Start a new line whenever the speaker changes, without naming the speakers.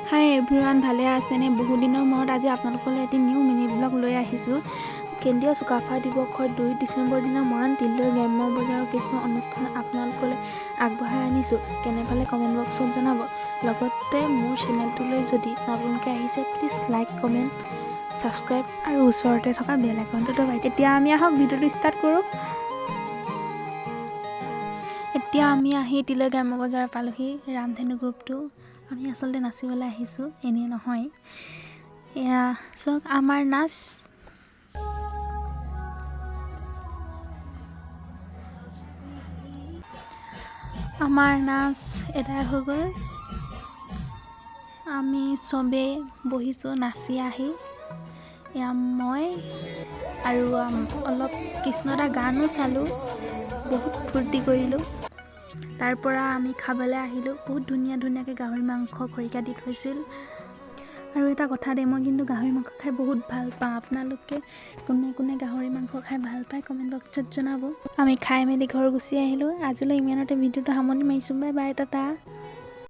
হাই everyone, ভালে আছেনে? বহুদিনৰ মূৰত আজি আপোনালোকলৈ এটি নিউ মিনি ব্লগ লৈ আহিছোঁ। কেন্দ্ৰীয় চুকাফা দিৱসৰ 2 ডিচেম্বৰ দিনা মৰাণ তিলৈ গ্ৰাম্য বজাৰৰ কিছুমান অনুষ্ঠান আপোনালোকলৈ আগবঢ়াই আনিছোঁ। কেনে পালে কমেণ্ট বক্সত জনাব। লগতে মোৰ চেনেলটোলৈ যদি নতুনকৈ আহিছে, প্লিজ লাইক, কমেণ্ট, ছাবস্ক্ৰাইব আৰু ওচৰতে থকা বেল আইকনটো দবাই। এতিয়া আমি আহক ভিডিঅ'টো ষ্টাৰ্ট কৰোঁ। এতিয়া আমি আহি তিলৈ গ্ৰাম্য বজাৰ পালোহি। ৰামধেনু গ্ৰুপটো আমি আচলতে নাচিবলৈ আহিছোঁ, এনেই নহয়। এয়া চাওক আমাৰ নাচ। আমাৰ নাচ এদাই হৈ গ'ল। আমি চবেই বহিছোঁ নাচি আহি। এয়া মই আৰু অলপ কৃষ্ণদা গানো চালোঁ, বহুত ফূৰ্তি কৰিলোঁ। তাৰ পৰা আমি খাবলৈ আহিলোঁ। বহুত ধুনীয়া ধুনীয়াকৈ গাহৰি মাংস খৰিকা দি থৈছিল। আৰু এটা কথা দেই, মই কিন্তু গাহৰি মাংস খাই বহুত ভাল পাওঁ। আপোনালোকে কোনে কোনে গাহৰি মাংস খাই ভাল পায়, কমেণ্ট বক্সত জনাব। আমি খাই মেলি ঘৰ গুচি আহিলোঁ। আজিলৈ ইমানতে ভিডিঅ'টো সামৰণি মাৰিছোঁ। Bye bye, tata.